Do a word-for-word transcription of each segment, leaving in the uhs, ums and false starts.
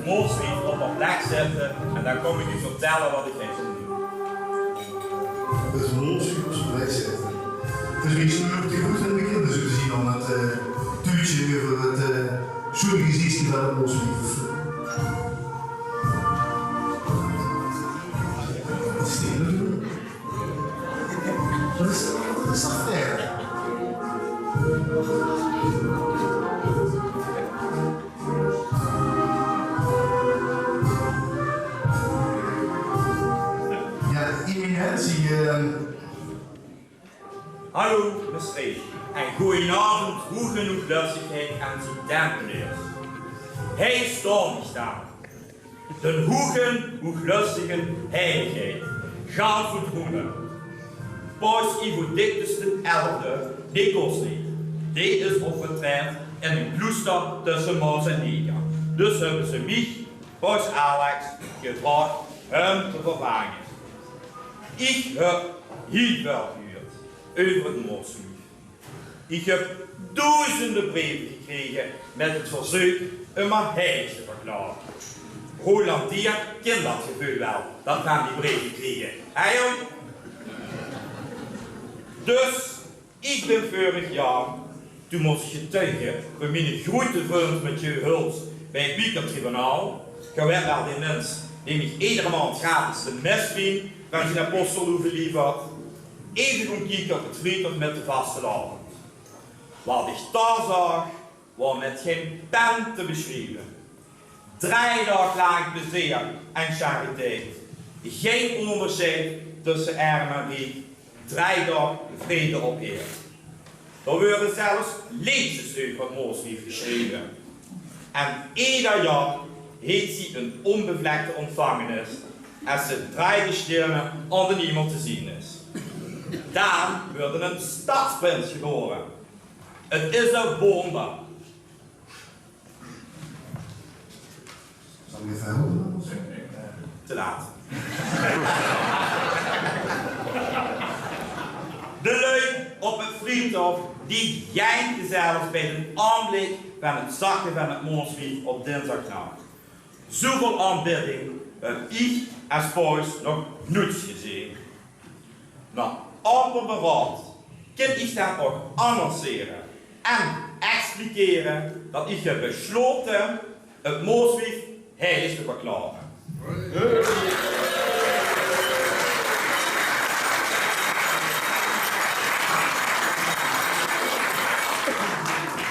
Mooswief op häör plek zitte en dan kom ich uch vertèlle wat ich hei zoe doon. 't Mooswief op zien plek zitte. 't Is mich nog te good en bekènd, zoe te zien aan 't, eh, tuutsje euver 't, eh, sjoen gezichske van 't mooswief. Wat is dit noe? Wat is, wat is dat veur? Jao, eminentie, eh. Hallo, Mestreech. En goojenaovend, hoeëge hoeëglöstigheid en zien tempeleers. Hei staon ich dan. Den hoeëgen hoeëglöstigen heiligheid, Gans oet Roene. Paus Ivo Diktus den Elfde, dee kós neet. Dee is op retraite in ein kloester tösse Maos en Neger. Dus höbbe ze mich, paus Alex, gevraog häöm te vervaange. Ich höb hiel väöl gehuurd euver 't Mooswief. Ich höb doezende breve gekrege mit 't verzeuk um häör heilig te verklaore. Roland Dier kènt dat geveul waal, dat van die breve kriege. Hè, jóng? Dus, ich bön veurig jaor, toen mós ich getuige veur miene groete vrund Mathieu Hulst bie 't Wieker Tribunaal, geer wèt waal, dae mins dae mich eder maond gratis de mès van zien apostelhoeve lievert, eve kómme kieke op 't Vriethof mit de vastelaovend. Wat ich dao zaog, waor mit gein pen te besjrieve. Drei daog laank plezeer en chariteit. Gein óngersjeid tösse erm en riek. Drei daog vrede op eer. Dao weure zelfs leedsjes euver 't Mooswief gesjreve. En eder jaor heet zie ein ónbevlekte óntvangenis es ze drei de sjteerne aon den hiemel te zien is. Daan weurt eine stadsprins gebore. 't Is ein wónder. Zal ich effe helpe? Te laat. De lui op 't Vriethof, die jeinke zelfs bie den aonblik van 't zakke van 't Mooswief op dinsdagnach. Zoeväöl aonbidding höb ich es paus nog noets gezeen. Nao aompere beraod kin ich daan ouch annoncere en explicere dat ich höb besjlaote 't Mooswief heilig te verklaore.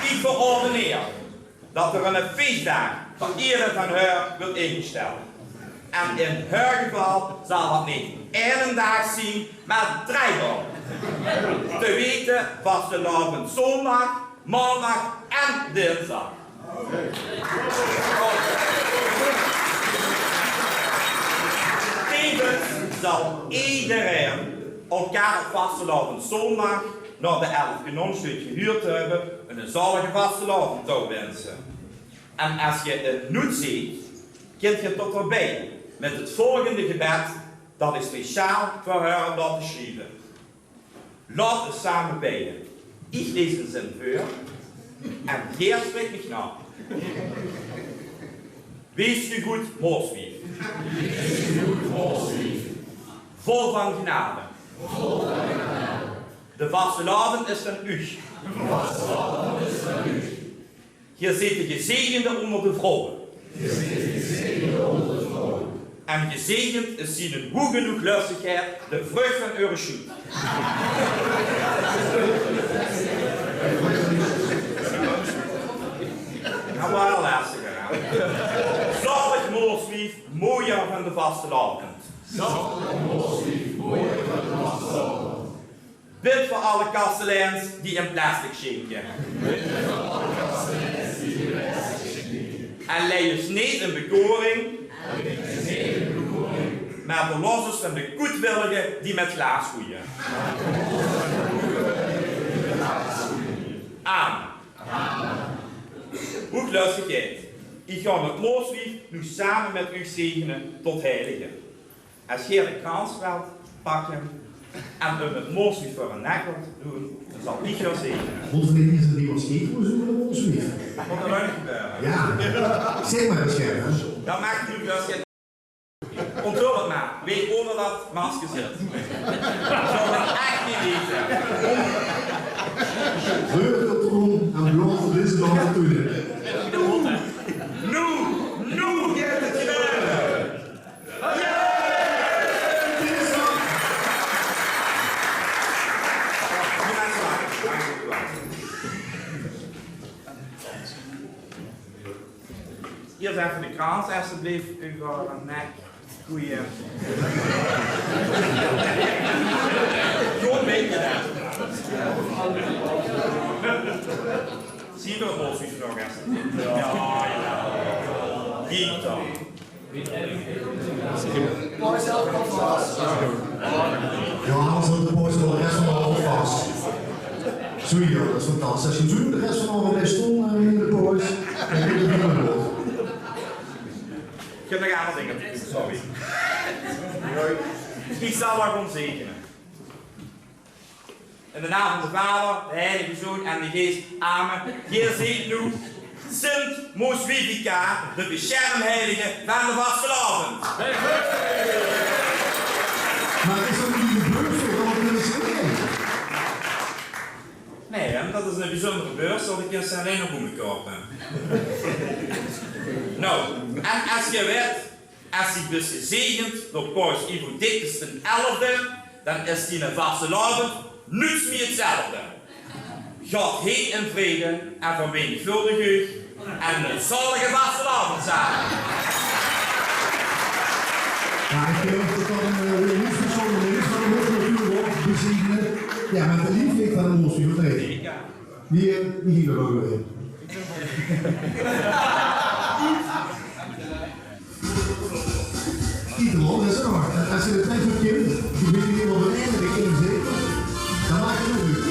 Ich verordeneer dat d'r eine fiesdaag ter iere van häör weurt ingesjteld. En in häör geval zal dat neet eine daag zien, mer drei daog. Te weite, vastelaovendszóndag, maondag en dinsdag. Tevens zal ederein elkaar op vastelaovendszóndag, nao de elf genónk sjteut gehuurd te höbbe, eine zaolige vastelaovend touwinse. En es geer in noed zeet, kint geer tot häör bie mit 't volgende gebed, dat ich speciaal veur häör höb laote sjrieve. Laot us same bieje. Ich lees eine zin veur en geer sjprek mich nao. Wees gegroet, Mooswief. Vol van genade. De vastelaovend is van uch. Geer zeet de gezegende ónger de vrouwe. En gezegend is zien hoeëge hoeëglöstigheid, de vruch van eure sjoen. Noe waal lastiger, hè? Zaolig Mooswief, mojer van de vastelaovend. Bid veur alle kasteleins die in plastic sjinke. En lei us neet in bekoring, mer verlos us van de goedwillige die mit glaas goeie. Amen. Hoeëglöstigheid, ich gaon 't Mooswief noe same mit uch zegene tot heilige. Es geer de krans wèlt pakke en häöm 't Mooswief veur de nek wilt doon, dan zal ich uch zegene. Mótte v'r neet iers ein demonstratie doon veur 't Mooswief? Mót d'r ouch gebeure. Jao. Zèk mer ins, Gerrit. Dat maak noe dus gein... Onthoud 't mer, wee ónger dat masker zit, zal 't ech neet weite. Reude, groen en blauw, dit is dan de toelie. Noe, noe geit 't gebäöre. Iers effe de krans, esjeblief, euver de nek. Goeie. Gewoon wete, hè. Zien v'r ós nog ins? Jao, jao. Giet dan. Jao, dan zit de paus veur de res van de aovend vas. Zoe, jao, dat is fantastisch. Es se zoe de res van de aovend bliefs stoon, eh, in de paus, dan kump 't neet mie good. Ich höb nog anger dinger te doon, sorry. Ich zal 't gewoon zegene. In de naam van de Vader, de Heilige Zoon en de Geest. Amen. Geer zeet noe Sint Mooswivica, de besjermheilige van de vastelaovend. Mer is dat neet de beurs veur alle Christene? Nae, hè, dat is 'n bezunjere beurs, want die kins se allein nog oomkoupe. Noe, en es geer wèt, es se bis gezegend door paus Ivo Dikes d'n Elfde, dan is diene vastelaovend noets mie 'tzelfde. Gaot heen in vrede en vermenigvuldig uch en 'ne zalige vastelaovend same. Jao, ich geluif dat dat 'n, eh, misverstand is, want ich mót natuurlik ouch bezegene. Jao, mer de liefde van de Moos, die vertreedt. Die, eh, die hie d'r ouch weer. Ieder is er nog. En es se de tied verkimp, die weit neet wat veur ein, die kin zeker. Dan maak 't nog leuk.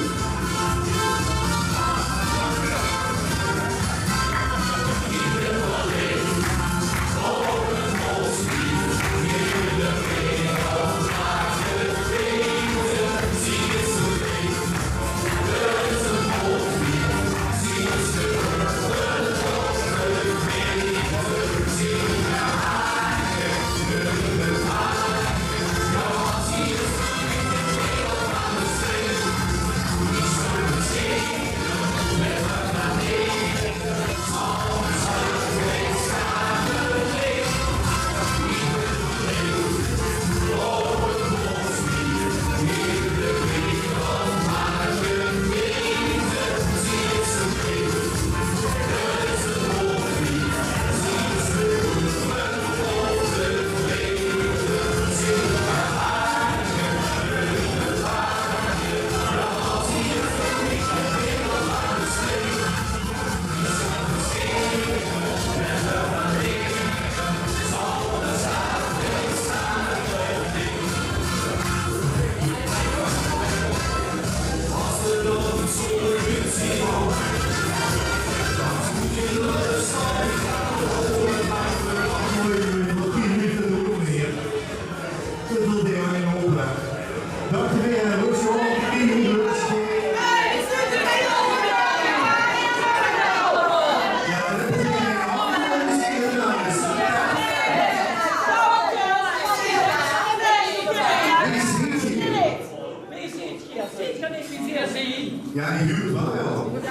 Jao, die huurt waal, jao. Mèt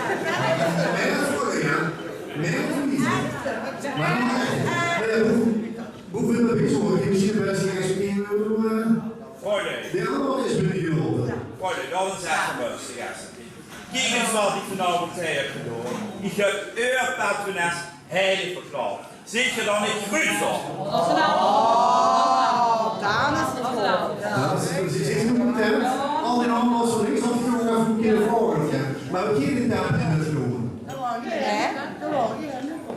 veur, jao. Mèt veur die. Mer, eh, boe, boe vinj ich 't zo? Ich höb mesjien bès geëxperimenteerd, eh, Freule. Die anger is binnegeloupe. Freule, dat is ech rustig, hè. Kiek ins wat ich vanaovend hie höb gedaon. Ich höb eur patrones heilig verklaord. Zeet geer dan neet gruuetsel? Oh, dan is 't good. Jao, dat is precies. Ich noem 't, hè. Al die aanwas van links had ich nog effe kinne vraoge, hè. Mer veer höbbe gein tent mitgenómme. Nae,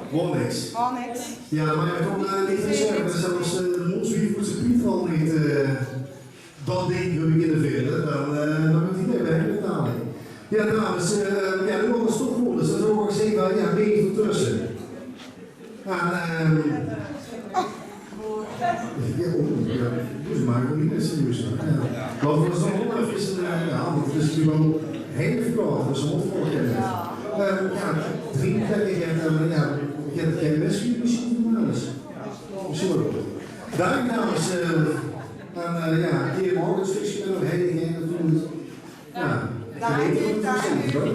gewoon niks. Gewoon niks. Jao, mer ich vónj, eh, neet te zègke, zelfs, eh, de Mooswief oet Sint Piet vónj neet, eh, dat dink höb ich in de veer, dan, eh, dan mót ich neet bie betale. Jao, dames, eh, jao, noe waor 't toch gewoen, dus dan zów ich zègke van, jao, neet vertösse. En, ehm, jao, oh, jao, dus mer gewoon neet serieus, hè. Jao. Laote v'r ós nog waal effe, eh, jao, want 't is natuurlik waal hiel verklaord, dus v'r mótte waal beginne. Ehm, jao, drie, veer, jao, jao, jao, mesjien, mesjien, dames. Dank, dames. Eh, en eh, ja, die morgen is nog heel erg natuurlijk. Ja, Dank je, dank je.